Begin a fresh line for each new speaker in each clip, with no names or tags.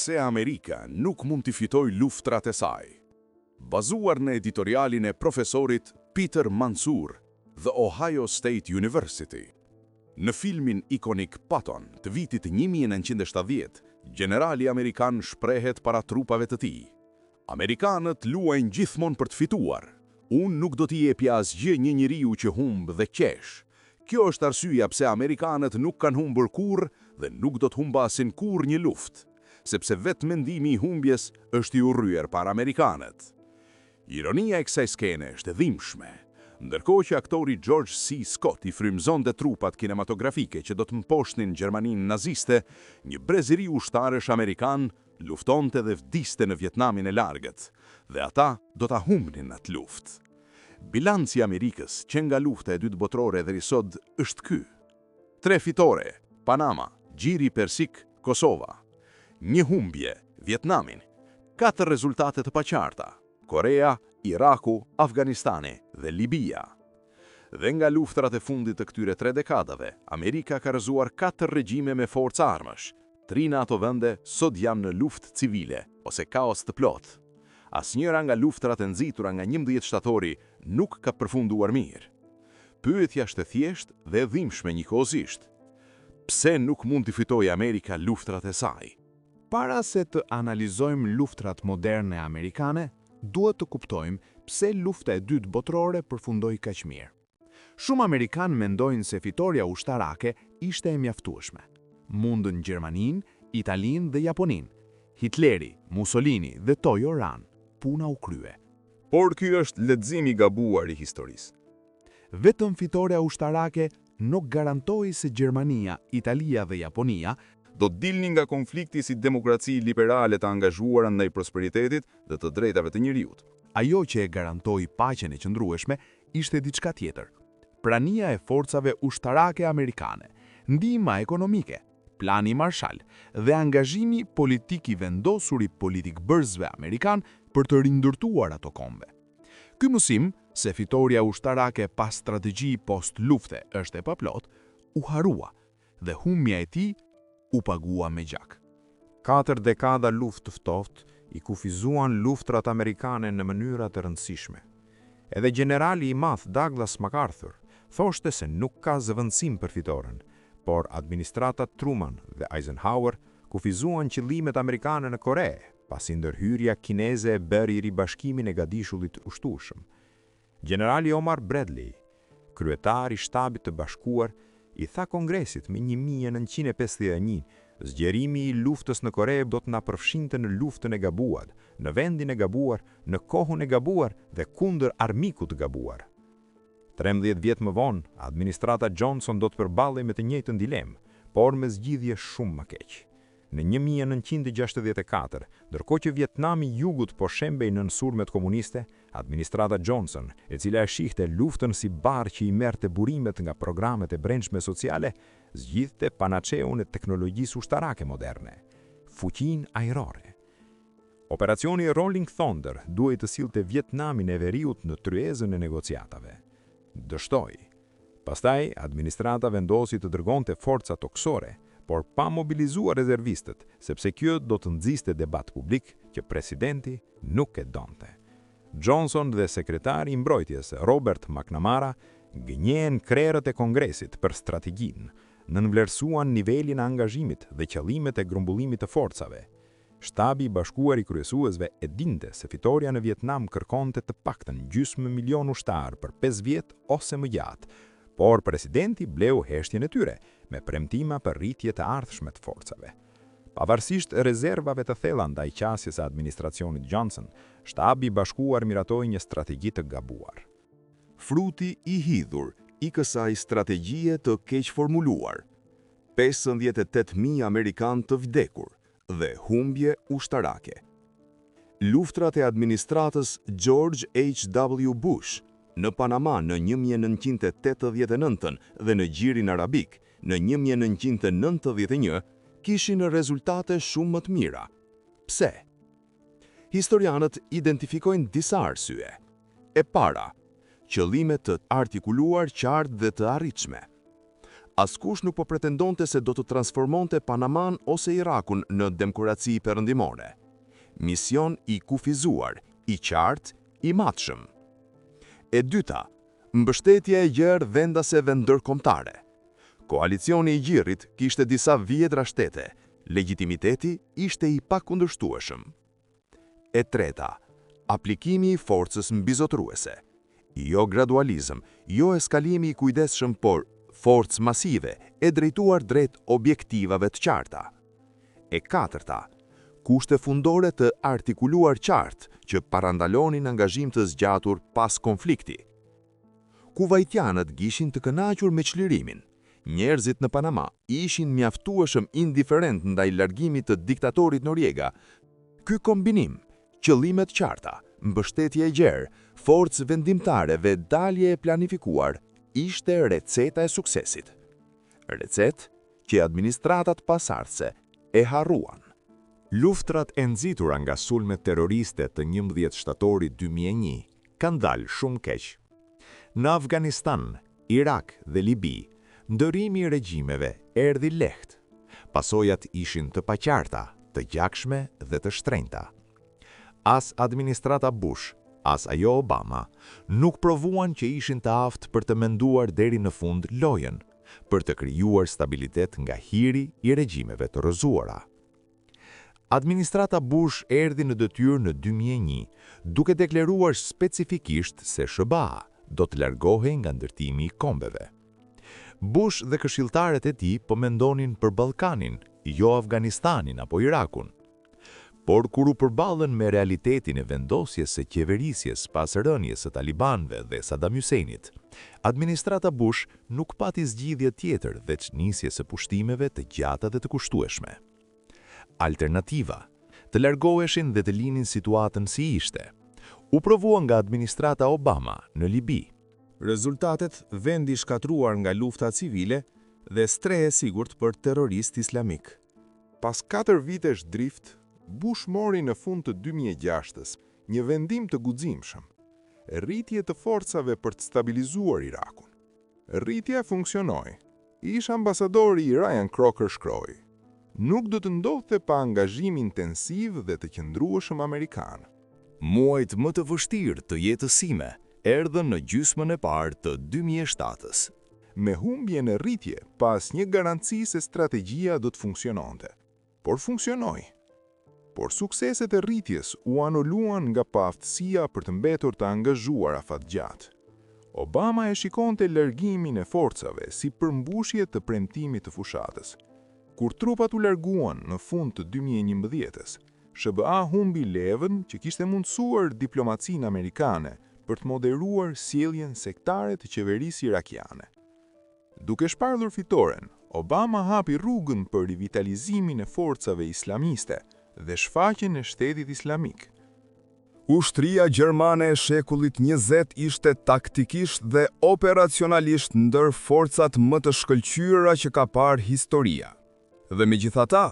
Pse Amerika nuk mund t'i fitojë luftërat e saj? Bazuar në editorialin e profesorit Peter Mansoor, The Ohio State University. Në filmin ikonik Patton të vitit 1970, gjenerali amerikan shprehet para trupave të tij, Amerikanët luajnë gjithmonë për të fituar. Unë nuk do t'i jepja asgjë një njeriu që humb dhe qesh. Kjo është arsyeja pse amerikanët nuk kanë humbur kurrë dhe nuk do të humbasin kurrë një luftë, sepse vetë mendimi i humbjes është i urryer për amerikanët. Ironia e kësaj skene është e dhimbshme. Ndërkohë që aktori George C. Scott i frymëzonte trupat kinematografike që do të mposhtnin Gjermaninë naziste, një brez i ri ushtarësh amerikanë luftonte dhe vdiste në Vietnamin e largët, dhe ata do ta humbnin atë luftë. Bilanci i Amerikës që nga Lufta e Dytë Botërore deri sot është ky. Tre fitore, Panama, Gjiri Persik, Kosova. Një humbje, Vietnamin. Katër rezultate të paqarta, Korea, Iraku, Afganistani dhe Libia. Dhe nga luftërat e fundit të këtyre tre dekadave, Amerika ka rrëzuar katër regjime me forcë armësh. Tri në ato vende sot janë në luftë civile ose kaos të plotë. Asnjëra nga luftërat e nxitura nga 11 shtatori nuk ka përfunduar mirë. Pyetja është e thjeshtë dhe e dhimbshme njëkohësisht. Pse nuk mund t'i fitojë Amerika luftërat e saj?
Para se të analizojmë luftërat moderne amerikane, duhet të kuptojmë pse Lufta e Dytë Botërore përfundoi kaq mirë. Shumë amerikanë mendojnë se fitorja ushtarake ishte e mjaftueshme. Mundën Gjermaninë, Italinë dhe Japoninë. Hitleri, Mussolini dhe Tojo ranë. Puna u krye.
Por ky është lexim i gabuar i historisë.
Vetëm fitorja ushtarake nuk garantoi se Gjermania, Italia dhe Japonia
do të dilnin nga konflikti si demokraci liberale të angazhuara ndaj prosperitetit dhe të drejtave të njeriut.
Ajo që e garantoi paqen e qëndrueshme ishte diçka tjetër. Prania e forcave ushtarake amerikane, ndihma ekonomike, plani Marshall dhe angazhimi politik i vendosur i politikëbërësve amerikanë për të rindërtuar ato kombe. Ky mësim, se fitorja ushtarake pa strategji post-lufte është e paplotë, u harrua dhe humbja e tij u pagua me gjak.
Katër dekada luftë të ftohtë i kufizuan luftërat amerikane në mënyra të rëndësishme. Edhe gjenerali i madh Douglas MacArthur thoshte se nuk ka zëvendësim për fitoren, por administratat Truman dhe Eisenhower kufizuan qëllimet amerikane në Kore, pasi ndërhyrja kineze e bëri ribashkimin e gadishullit të kushtueshëm. Gjenerali Omar Bradley, kryetar i Shtabit të Bashkuar, i tha Kongresit më 1951, Zgjerimi i luftës në Kore do të na përfshinte në luftën e gabuar, në vendin e gabuar, në kohën e gabuar dhe kundër armikut të gabuar. 13 vjet më vonë, administrata Johnson do të përballej me të njëjtën dilemë, por me zgjidhje shumë më keq. Në 1964, ndërkohë që Vietnami i Jugut po shembej nën sulmet komuniste, administrata Johnson, e cila e shihte luftën si barrë që i merrte burimet nga programet e brendshme sociale, zgjidhte panaceun e teknologjisë ushtarake moderne, fuqinë ajrore. Operacioni Rolling Thunder duhej të sillte Vietnamin e Veriut në tryezën e negociatave. Dështoi. Pastaj, administrata vendosi të dërgonte forca tokësore, por pa mobilizuar rezervistët, sepse kjo do të nxiste debat publik që presidenti nuk e donte. Johnson dhe sekretari i mbrojtjes Robert McNamara gënjeen krerët e Kongresit për strategjinë, nënvlerësuan nivelin e angazhimit dhe qëllimet e grumbullimit të forcave. Shtabi i Bashkuar i Kryesuesve e dinte se fitorja në Vietnam kërkonte të paktën gjysmë milion ushtarë për 5 vjet ose më gjatë, por presidenti bleu heshtjen e tyre me premtima për rritje të ardhshme të forcave. Pavarësisht rezervave të thella ndaj qasjes së administracionit Johnson, Shtabi i Bashkuar miratoi një strategji të gabuar.
Fruti i hidhur i kësaj strategjie të keqformuluar, 58.000 amerikanë të vdekur dhe humbje ushtarake. Luftrat e administratës George H.W. Bush në Panama në 1989 dhe në Gjirin Arabik në 1991 kishin rezultate shumë më të mira. Pse? Historianët identifikojnë disa arsye. E para, qëllime të artikuluar qartë dhe të arritshme. Askush nuk po pretendonte se do të transformonte Panamanë ose Irakun në demokraci perëndimore. Mision i kufizuar, i qartë, i matshëm. E dyta, mbështetja e gjerë vendase dhe ndërkombëtare. Koalicioni i Gjirit kishte disa dhjetëra shtete, legjitimiteti ishte i pakundërshtueshëm. E treta, aplikimi i forcës mbizotëruese. Jo gradualizëm, jo eskalimi i kujdesshëm, por forcë masive e drejtuar drejt objektivave të qarta. E katërta, kushte fundore të artikuluar qartë që parandalonin angazhim të zgjatur pas konflikti. Kuvajtianët ishin të kënaqur me çlirimin. Njerëzit në Panama ishin mjaftueshëm indiferent ndaj largimit të diktatorit Noriega. Ky kombinim, qëllime të qarta, mbështetje e gjerë, forcë vendimtare dhe dalje e planifikuar, ishte receta e suksesit. Recetë që administratat pasardhëse e harruan.
Luftrat e nxitura nga sulmet terroriste të 11 shtatorit 2001 kanë dalë shumë keq. Në Afganistan, Irak dhe Libi, ndërrimi i regjimeve erdhi lehtë. Pasojat ishin të paqarta, të gjakshme dhe të shtrenjta. As administrata Bush, as ajo Obama, nuk provuan që ishin të aftë për të menduar deri në fund lojën, për të krijuar stabilitet nga hiri i regjimeve të rrëzuara. Administrata Bush erdhi në detyrë në 2001, duke deklaruar specifikisht se SHBA do të largohej nga ndërtimi i kombeve. Bush dhe këshilltarët e tij po mendonin për Ballkanin, jo Afganistanin apo Irakun. Por kur u përballën me realitetin e vendosjes së qeverisjes pas rënies së talibanëve dhe Saddam Husseinit, administrata Bush nuk pati zgjidhje tjetër veç nisjes së pushtimeve të gjata dhe të kushtueshme. Alternativa, të largoheshin dhe të linin situatën si ishte, u provua nga administrata Obama në Libi.
Rezultatet, vendi i shkatërruar nga lufta civile dhe strehë e sigurt për terroristë islamikë. Pas katër vitesh drift, Bush mori në fund të 2006-ës një vendim të guximshëm, rritje të forcave për të stabilizuar Irakun. Rritja funksionoi. Ish ambasadori Ryan Crocker shkroi, Nuk do të ndodhte pa angazhim intensiv dhe të qëndrueshëm amerikan.
Muajt më të vështirë të jetës sime erdhën në gjysmën e parë të 2007-ës.
Me humbje në rritje, pa asnjë garanci se strategjia do të funksiononte. Por funksionoi. Por sukseset e rritjes u anuluan nga paaftësia për të mbetur të angazhuar afatgjatë. Obama e shikonte largimin e forcave si përmbushje të premtimit të fushatës. Kur trupat u larguan në fund të 2011-ës, SHBA humbi levën që kishte mundësuar diplomacinë amerikane për të moderuar sjelljen sektare të qeverisë irakiane. Duke shpallur fitoren, Obama hapi rrugën për rivitalizimin e forcave islamiste dhe shfaqjen e shtetit islamik.
Ushtria gjermane e shekullit 20 ishte taktikisht dhe operacionalisht ndër forcat më të shkëlqyera që ka parë historia. Dhe megjithatë,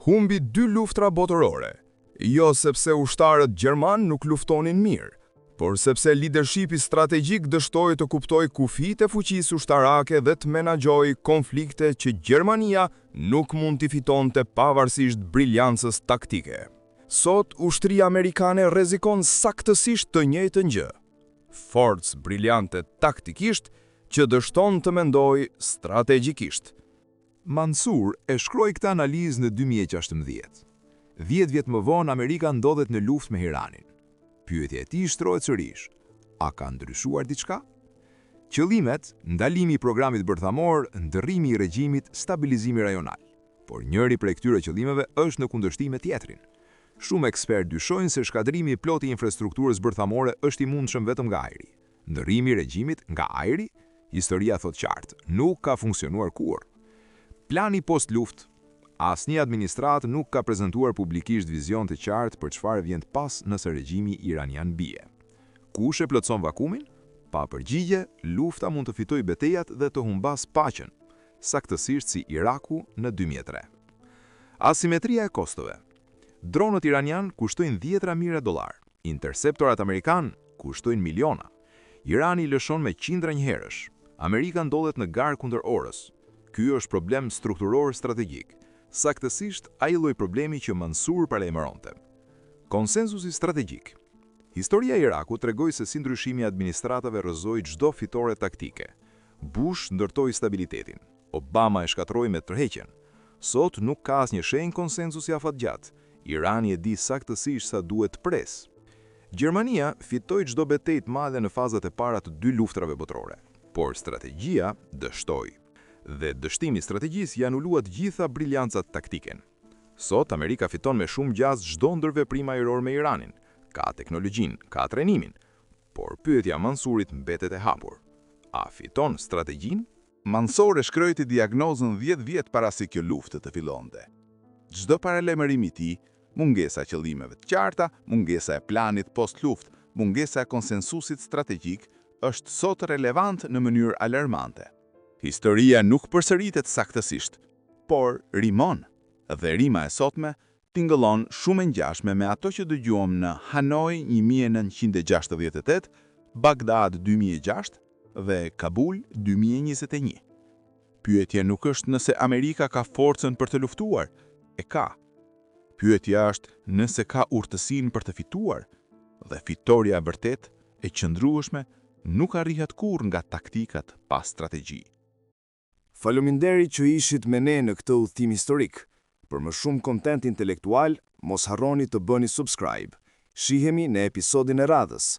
humbi dy luftra botërore, jo sepse ushtarët gjermanë nuk luftonin mirë, por sepse leadershipi strategjik dështoi të kuptojë kufijtë e fuqisë ushtarake dhe të menaxhojë konflikte që Gjermania nuk mund t'i fitonte pavarësisht briljancës taktike. Sot, ushtria amerikane rrezikon saktësisht të njëjtën gjë. Forcë briliante taktikisht që dështon të mendojë strategjikisht.
Mansur e shkroi këtë analizë në 2016. 10 vjet më vonë Amerika ndodhet në luftë me Iranin. Pyetja e tij shtrohet sërish: a ka ndryshuar diçka? Qëllimet, ndalimi i programit bërthamor, ndërrimi i regjimit, stabilizimi rajonal. Por njëri prej këtyre qëllimeve është në kundërshtim me tjetrin. Shumë ekspertë dyshojnë se shkatërrimi i plotë i infrastrukturës bërthamore është i mundshëm vetëm nga ajri. Ndërrimi i regjimit nga ajri, historia thotë qartë, nuk ka funksionuar kurrë. Plani post-luftë, asnjë administratë nuk ka prezantuar publikisht vizion të qartë për çfarë vjen pas nëse regjimi iranian bie. Kush e plotëson vakumin? Pa përgjigje, lufta mund të fitojë betejat dhe të humbasë paqen, saktësisht si Iraku në 2003. Asimetria e kostove. Dronët iranian kushtojnë dhjetra mijëra dollar, interceptorat amerikan kushtojnë miliona. Irani lëshon me qindra njëherësh. Amerika ndodhet në garë kundër orës. Ky është problem strukturor strategjik, saktësisht ai lloj problemi që Mansour paralajmëronte. Konsensusi strategjik. Historia e Irakut tregoi se si ndryshimi i administratave rrëzoi çdo fitore taktike. Bush ndërtoi stabilitetin, Obama e shkatërroi me tërheqjen. Sot nuk ka asnjë shenjë konsensusi afatgjatë. Irani e di saktësisht sa duhet të presë. Gjermania fitoi çdo betejë të madhe në fazat e para të dy luftërave botërore, por strategjia dështoi. Dhe dështimi i strategjisë i anulua të gjitha briljancat taktike. Sot Amerika fiton me shumë gjasë çdo ndërveprim ajror me Iranin. Ka teknologjinë, ka trajnimin, por pyetja e Mansurit mbetet e hapur. A fiton strategjinë?
Mansour e shkroi diagnozën 10 vjet para se kjo luftë të fillonte. Çdo paralajmërim i tij, mungesa e qëllimeve të qarta, mungesa e planit post-luftë, mungesa e konsensusit strategjik, është sot relevant në mënyrë alarmante. Historia nuk përsëritet saktësisht, por rimon, dhe rima e sotme tingëllon shumë e ngjashme me ato që dëgjuam në Hanoi 1968, Bagdad 2006 dhe Kabul 2021. Pyetja nuk është nëse Amerika ka forcën për të luftuar, e ka. Pyetja është nëse ka urtësinë për të fituar, dhe fitorja e vërtetë e qëndrueshme nuk arrihet kurrë nga taktikat pa strategji.
Faleminderit që ishit me ne në këtë udhëtim historik. Për më shumë content intelektual, mos harroni të bëni subscribe. Shihemi në episodin e radhës.